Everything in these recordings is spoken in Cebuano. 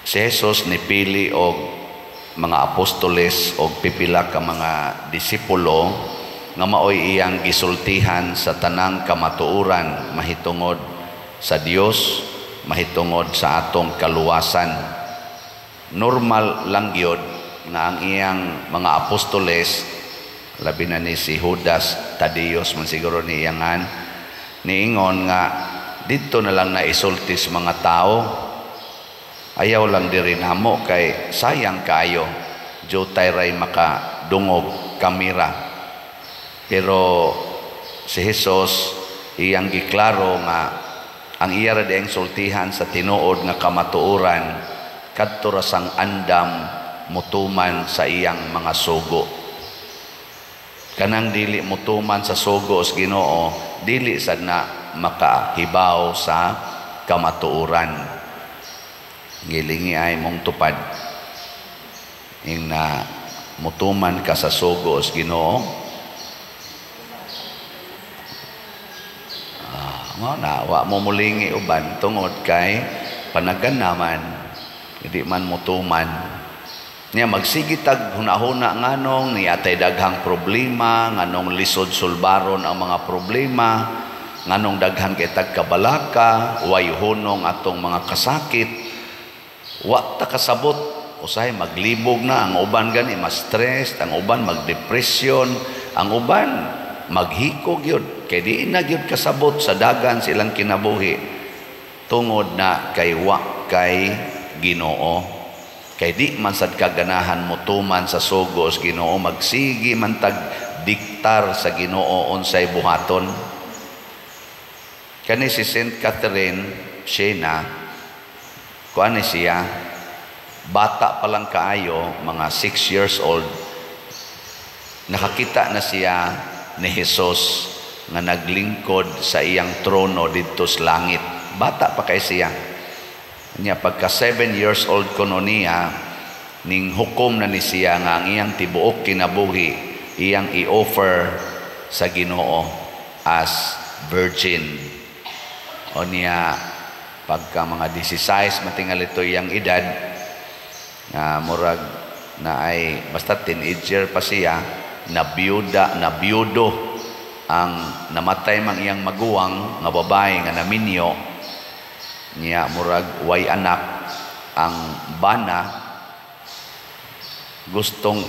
Si Jesus nipili og mga apostoles og pipila ka mga disipulo nga maoy iyang gisultihan sa tanang kamatuoran mahitungod sa Dios, mahitungod sa atong kaluwasan. Normal lang gyud nga ang iyang mga apostoles, labi na ni si Judas Tadeus man siguro ni iyangan, niingon nga didto na lang na isulti sa mga tao, ayaw lang diri namo kay sayang kaayo, jutay ray makadungog kamera. Pero si Jesus iyang giklaro nga ang iya ra diang sultihan sa tinuod nga kamatuoran kadto ra sang andam mutuman sa iyang mga sugo. Kanang dili mutuman sa sugo sa Ginoo, dili sad na makahibaw sa kamatuoran. Gilingi ay mong tupad ing na mutuman ka sa sugo sa Ginoo. Mao na wa mo mulingi uban tungod kay panagan naman hindi man mutuman. Niya magsigitag hunahuna nganong ni atay daghang problema, nganong lisod sulbaron ang mga problema, nganong daghan kay tag kabalaka, way hunong atong mga kasakit. Wa ta kasabot, usahay maglibog na ang uban gani ma-stress, ang uban magdepresyon, ang uban maghikog gyud kay di na gyud kasabot sa dagan silang kinabuhi tungod na kay wa kay Ginoo. Kay di man sad kaganahan motuman sa sugo sa Ginoo, magsigi man tag diktar sa Ginoo unsay buhaton. Kani si Saint Catherine Siena, kuan ni siya, bata pa lang kaayo, mga 6 years old, nakakita na siya ni Jesus nga naglingkod sa iyang trono didto sa langit. Bata pa kay siya. Niya pagka 7 years old kuno niya, ning hukom na ni siya nga ang iyang tibuok kinabuhi iyang i-offer sa Ginoo as virgin. O niya pagka mga 16 matingal ito iyang edad nga murag na ay basta teenager pa siya, nabiyuda, nabiyudo ang namatay mang iyang maguwang nga babae nga naminyo niya, murag way anak ang bana, gustong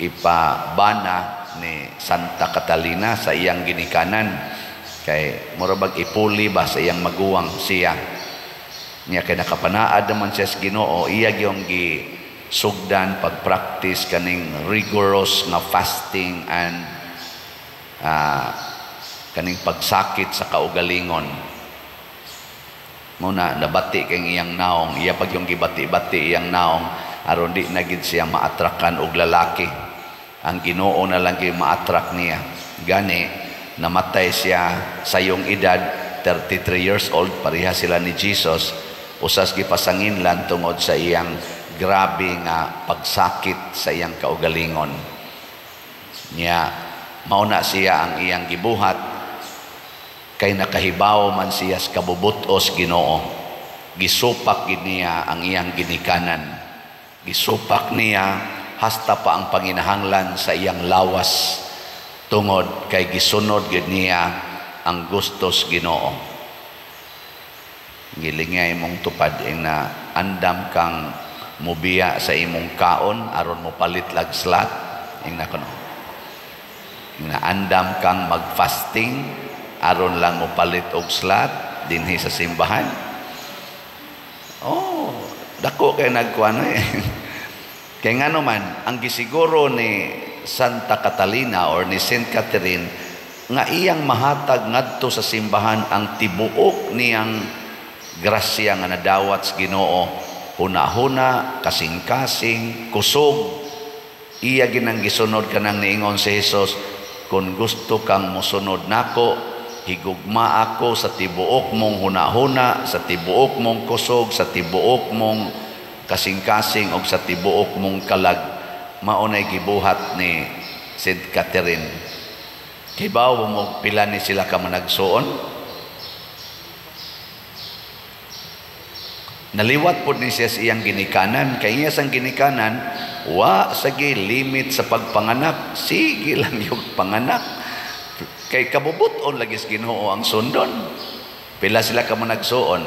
ipabana ni Santa Catalina sa iyang ginikanan kay murag bag ipuli ba sa iyang maguwang siya. Niya kay nakapanaad naman siya sa Ginoo, iya gyung gisugdan pag-practice kaning rigorous nga fasting and kaning pagsakit sa kaugalingon. Muna nabati kay iyang naong, iya pag yung gibati-bati iyang naong aron di na gid siya maatrakan og lalaki. Ang Ginoo na lang gyud maatrak niya. Gani namatay siya sa iyong edad, 33 years old, pareha sila ni Jesus, usas gipasanginlan tungod sa iyang grabe nga pagsakit sa iyang kaugalingon. Niya mauna siya ang iyang gibuhat kay nakahibaw man siya sa kabubutos Ginoo. Gisupak gid niya ang iyang ginikanan. Gisupak niya hasta pa ang panginahanglan sa iyang lawas tungod kay gisunod gid niya ang gustos Ginoo. Gilingay mong tupad ing na andam kang mubiya sa imong kaon aron mo palit lag slat ing na kuno. Ing na andam kang magfasting aron lang mo palit og slat dinhi sa simbahan. Oh, dako kay nagkuano eh. Kay ngano man ang gisiguro ni Santa Catalina or ni Saint Catherine nga iyang mahatag ngadto sa simbahan ang tibuok niyang grasya nga nadawat sa Ginoo, huna-huna, kasing-kasing, kusog. Iya ginang gisunod kanang niingon si Jesus, kung gusto kang mosunod nako, higugma ako sa tibuok mong huna-huna, sa tibuok mong kusog, sa tibuok mong kasing-kasing og sa tibuok mong kalag. Mao nay gibuhat ni Saint Catherine. Kibaw mo pila ni sila ka managsuon? Naliwat pod ni siya sa iyang ginikanan. Kay iya sang ginikanan, wa sagi limit sa pagpanganak. Sige lang yung panganak. Kay kabubuton lagi sa Ginoo ang sundon. Pila sila ka mo nagsuon?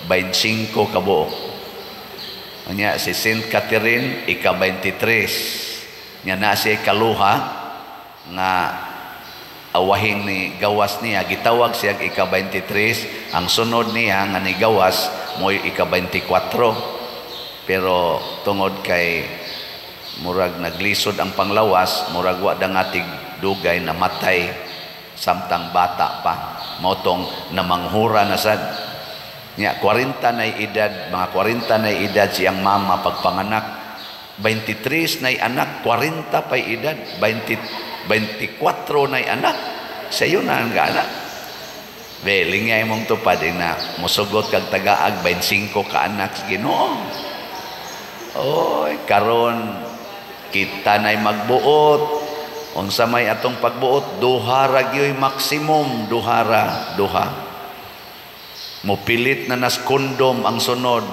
25 kabuok. Nya si Saint Catherine ika-23. Nya na siya kaluha nga awahing ni gawas niya, gitawag siya ika-23. Ang sunod niya nga ni gawas mo'y ika-24. Pero tungod kay murag naglisod ang panglawas, murag wa dangatig dugay, namatay samtang bata pa. Mao tong namanghura na sad. Nya 40 na edad, mga 40 na edad siyang mama pagpanganak. 23 na anak, 40 pa edad, 20, 24 na anak. Sayo na ang gana. Be, lingay mong tupad na musugot kag tagaag 25 ka anak sa Ginoo. Oy, karon kita na'y magbuot. Unsa may atong pagbuot, duha ra gyoy maximum, duhara, duha. Mopilit na nas kondom ang sunod.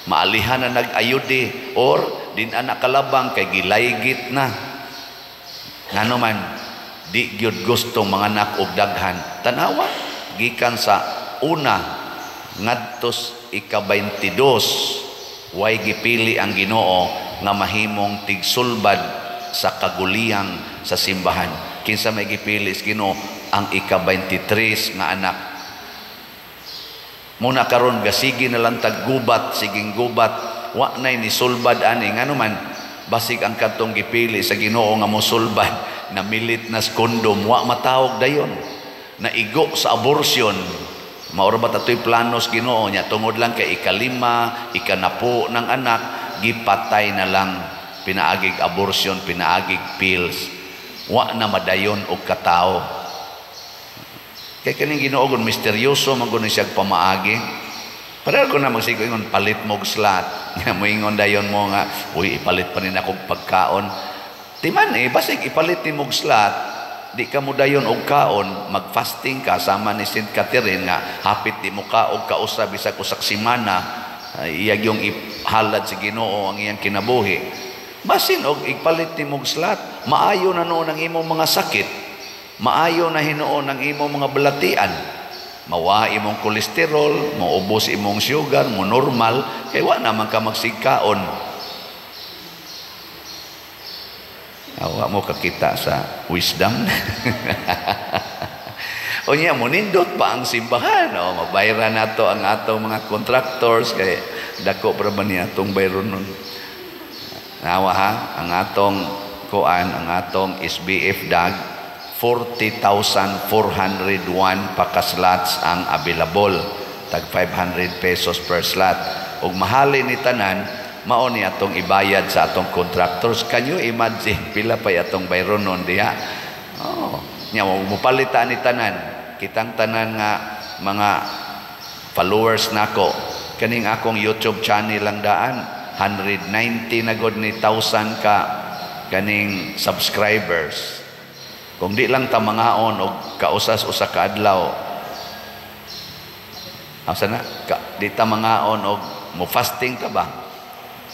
Maalihan na nag-ayudi or din anak kalabang kay gilaygit na. Ngano man di gyud gusto mga anak og daghan. Tanawa gikan sa una ngadtos ika-22, way gipili ang Ginoo nga mahimong tigsulbad sa kaguliyang sa simbahan. Kinsa may gipili sa Ginoo? Ang ika-23 nga anak. Muna karon gasigi na lang taggubat, siging gubat, wa nay ni sulbad ani. Ngano man basig ang kadtong gipili sa Ginoo nga mosulbad namilit na sa kondom, wa matawog dayon, naigo sa abortion. Mao ra ba tatoy planos Ginoo nya? Tungod lang kay ikalima, ikanapo ng anak, gipatay na lang pinaagig abortion, pinaagig pills. Wa na madayon og katao. Kay kaning Ginoo gun misteryoso man gud siya pamaagi. Pareho ko na magsigo ingon palit mo og slot. Moingon dayon mo nga, uy, ipalit pa ni nako pagkaon. Timan eh, basig ipalit ni og slot, di ka mo dayon og kaon, magfasting ka sama ni Saint Catherine nga hapit di mo kaog kausa bisag usak semana, iyag yung ihalad sa Ginoo ang iyang kinabuhi. Basin og ipalit ni og slot, maayo na noon ang imong mga sakit. Maayo na hinuon ang imong mga balatian. Mawa imong kolesterol, maubos imong sugar, mo normal, kay wa naman ka magsigkaon. Awa mo kakita sa wisdom. Unya, munindot pa ang simbahan. O, mabayra na to ang atong mga contractors, kay dako pa ba niya atong bayron nun. Nawa ha, ang atong kuan, ang atong SBF dag, 40,401 pakaslots ang available, tag 500 pesos per slot. Ug mahali ni tanan, mao ni atong ibayad sa atong contractors. Can you imagine pila pay atong bayron nun diha? Oh, nya mopalita ni tanan, kitang tanan nga mga followers nako, kaning akong YouTube channel lang daan 190 na gud ni thousand ka kaning subscribers. Kung di lang ta mangaon og kausas usa ka adlaw, asa na? Ka, di ta mangaon og mo fasting ta ba?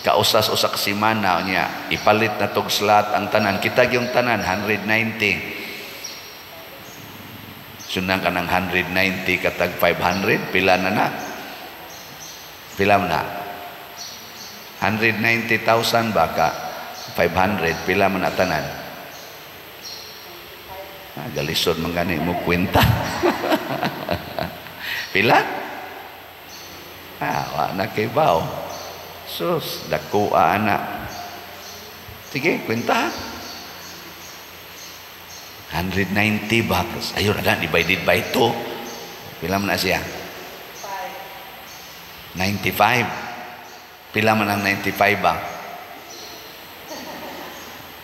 Kausas usa ka semana nya ipalit na tog slot ang tanan. Kita gyung tanan 190. Sundan ka ng 190 katag 500, pila na na? Pila na? 190,000 ba ka 500, pila man na tanan? Ah, galisod man gani mo kwenta. Pila? Ah, wa na kay bao. Sus, dako ana. Sige, kwenta. 190 ba? Ayun na, divided by 2. Pila man na siya? 95. Pila man ang 95 ba?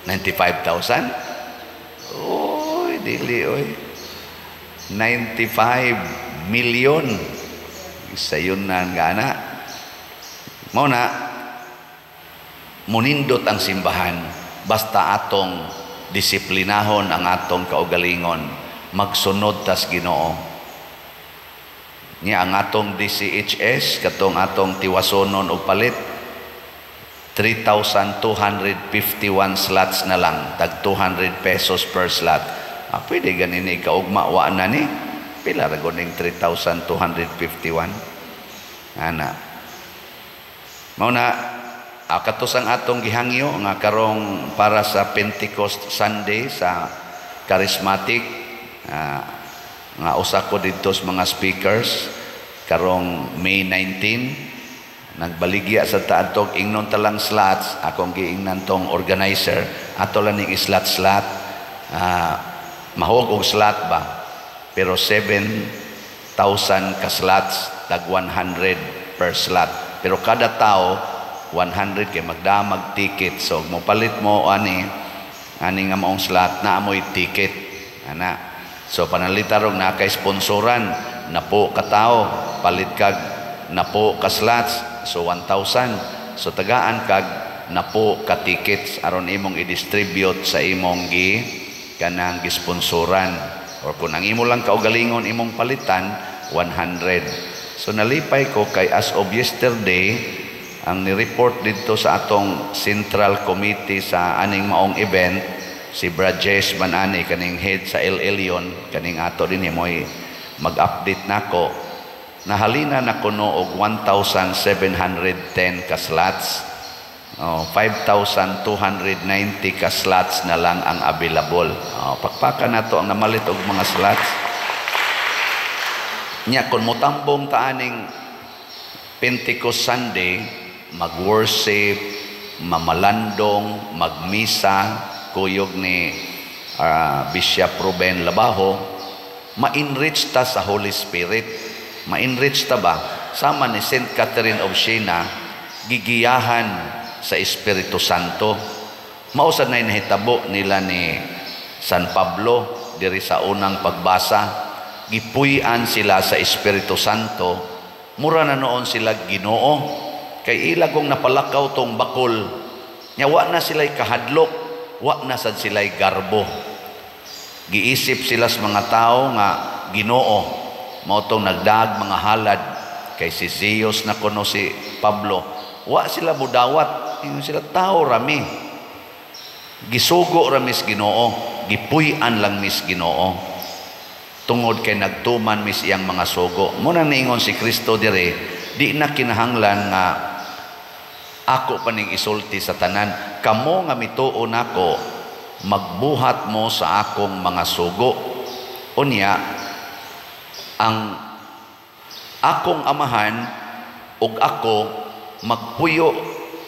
95,000? Oy, dili, oy. 95 million. Isa yun na ang gana. Mao na, munindot ang simbahan basta atong disiplinahon ang atong kaugalingon, magsunod tas Ginoo. Nya ang atong DCHS, katong atong tiwasonon og palit, 3,251 slots na lang, tag 200 pesos per slot. Ah, pwede ganin ni kaugma, wa na ni. Pila ra guning 3,251? Ana. Mao na kato sang atong gihangyo nga karong para sa Pentecost Sunday sa Charismatic, nga usa ko didto sa mga speakers karong May 19. Nagbaligya sa taadtog ingnon talang slots. Akong giingnan tong organizer, ato lang ning slot slot, mahog og slot ba, pero 7,000 ka slots, tag 100 per slot, pero kada tao 100 kay magdamag ticket. So mopalit mo ani ani nga maong slot na amoy ticket ana. So panalita rong na kay sponsoran napo ka tao, palit kag napo ka slots, so 1,000. So tagaan kag napo ka tickets aron imong i-distribute sa imong gi kanang gisponsoran, or kung ang imo lang kaugalingon imong palitan, 100. So nalipay ko kay as of yesterday, ang ni-report dito sa atong Central Committee sa aning maong event, si Brajesh man ani, kaning head sa El Elyon, kaning ato din mo'y mag-update nako, nahalina na kuno og 1,710 ka slots. Oh, 5,290 ka slots na lang ang available. Oh, pakpakan nato ang namalit og mga slots. Nya kung motambong ta aning Pentecost Sunday, mag-worship, mamalandong, magmisa, kuyog ni Bishop Ruben Labajo, ma-enrich ta sa Holy Spirit. Ma-enrich ta ba? Sama ni Saint Catherine of Siena, gigiyahan sa Espiritu Santo. Mao sad na nahitabo nila ni San Pablo diri sa unang pagbasa. Gipuy-an sila sa Espiritu Santo. Mura na noon sila Ginoo. Kay ila kong napalakaw tong bakol. Nya wa na sila'y kahadlok, wa na sad sila'y garbo. Giisip sila sa mga tao nga Ginoo. Mao tong nagdaag mga halad kay si Zeus na kuno si Pablo. Wa sila budawat, ingon sila, tao rami. Gisugo ra mis Ginoo, gipuy-an lang mis Ginoo. Tungod kay nagtuman mis iyang mga sugo. Mo na niingon si Kristo dire, di na kinahanglan nga ako pa ning isulti sa tanan. Kamo nga mituo nako, magbuhat mo sa akong mga sugo. Unya, ang akong amahan ug ako magpuyo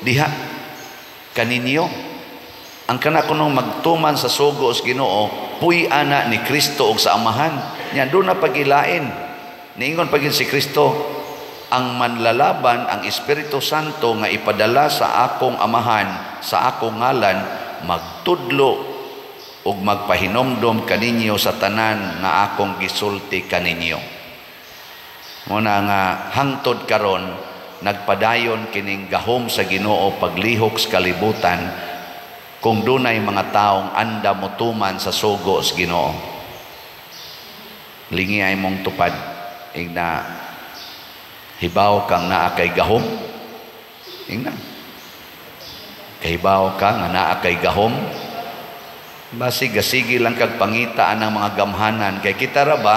diha kaninyo. Ang kana kunong magtuman sa sugo sa Ginoo, puy ana ni Kristo ug sa amahan. Nya doon na pagilain. Niingon pagin si Kristo, ang manlalaban, ang Espiritu Santo nga ipadala sa akong amahan, sa akong ngalan, magtudlo ug magpahinomdom kaninyo sa tanan nga akong gisulti kaninyo. Muna nga hangtod karon nagpadayon kining gahom sa Ginoo paglihok sa kalibutan kung dunay mga taong anda motuman sa sugo sa Ginoo. Lingi ay mong tupad, ingna hibaw kang naa kay gahom. Ingna kahibaw ka nga naa kay gahom. Basi gasigi lang kag pangita ang mga gamhanan kay kita ra ba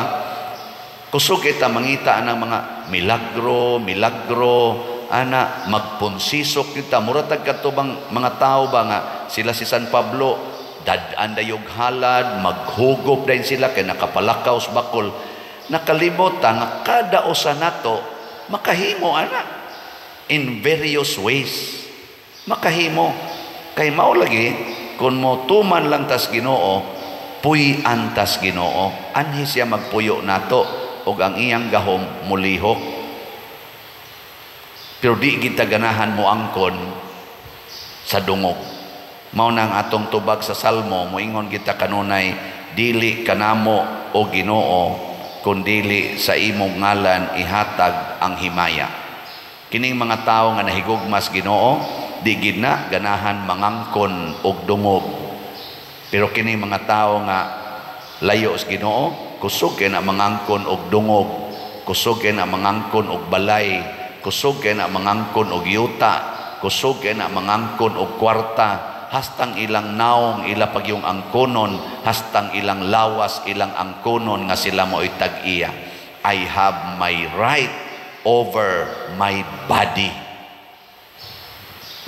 kusog kita mangita ang mga milagro, milagro ana, magponsisok kita, mura tag kadto bang mga tao ba nga sila si San Pablo dad-an dayog halad, maghugop dayon sila kay nakapalakaw sa bakol. Nakalimot ta nga kada usa nato makahimo ana in various ways. Makahimo kay mao lagi kung mo tuman lang tas Ginoo, puy-an tas Ginoo, anhi siya magpuyo nato ug ang iyang gahom mulihok. Pero di kita ganahan mo angkon sa dungog. Mao na ang atong tubag sa Salmo, moingon kita kanunay, dili kanamo o Ginoo, kun dili sa imong ngalan ihatag ang himaya. Kining mga tawo nga nahigugmas Ginoo, di gid na ganahan mangangkon og dungog. Pero kining mga tawo nga layo sa Ginoo, kusog kay na mangangkon og dungog. Kusog kay na mangangkon og balay, kusog kay na mangangkon og yuta, kusog kay na mangangkon og kwarta, hastang ilang naong ila pagyung angkonon, hastang ilang lawas ilang angkonon nga sila mo'y tag-iya. I have my right over my body.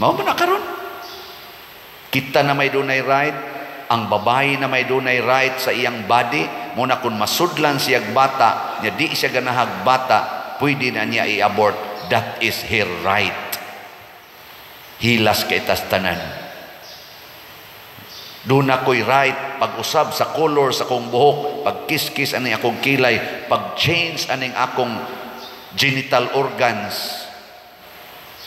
Mao man na karon. Kita na may dunay right, ang babae na may dunay right sa iyang body, muna kung masudlan siyag bata, nya di siya ganahag bata, pwede na niya i-abort. That is her right. Hilas kay tas tanan. Doon ako'y right pag-usab sa color sa akong buhok, pag-kiskis aning akong kilay, pag-change aning akong genital organs.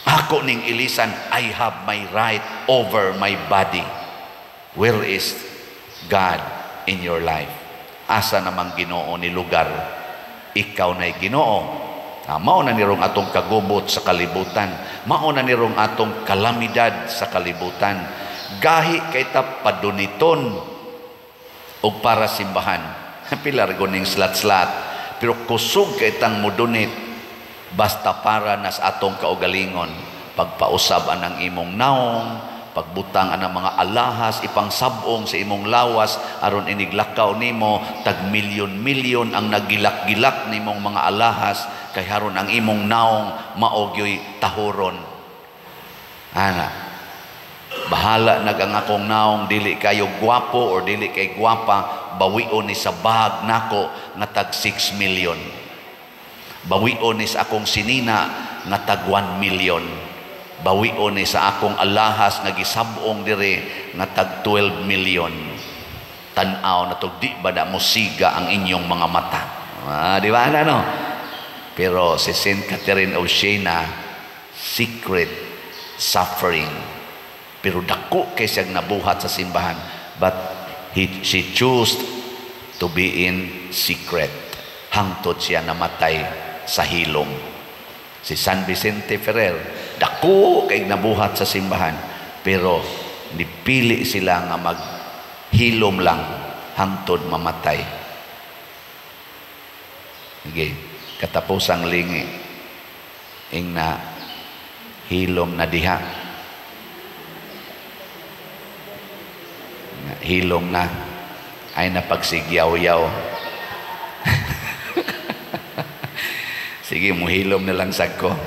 Ako ning ilisan, I have my right over my body. Where is God in your life? Asa namang Ginoo ni lugar? Ikaw na'y Ginoo. Ah, mao na nirong atong kagubot sa kalibutan. Mao na nirong atong kalamidad sa kalibutan. Gahi kay ta paduniton og para simbahan. Pilar guning slat-slat. Pero kusog kay tang mudunit basta para nas atong kaugalingon. Pagpausab anang imong naong, pagbutang anang mga alahas, ipangsabong sa imong lawas aron iniglakaw nimo, tag milyon-milyon ang nagilak-gilak nimong mga alahas kay haron ang imong naong mao gyoy tahuron. Ana, bahala nag ang akong naong dili kayo gwapo or dili kay gwapa, bawion ni sa bag nako nga tag 6 million. Bawion ni sa akong sinina nga tag 1 million. Bawion ni sa akong alahas nga gisabong dire nga tag 12 million. Tan-aw na to, di ba na musiga ang inyong mga mata? Ah, di ba na, no? Pero si Saint Catherine of Siena, secret suffering. Pero dako kay siyang nabuhat sa simbahan. But she chose to be in secret. Hangtod siya namatay sa hilom. Si San Vicente Ferrer, dako kay nabuhat sa simbahan. Pero nipili sila nga maghilom lang hangtod mamatay. Sige, katapusang lingi. Ing na hilom na diha. Hilom na ay napagsigyaw-yaw. Sige, muhilom na lang sagko.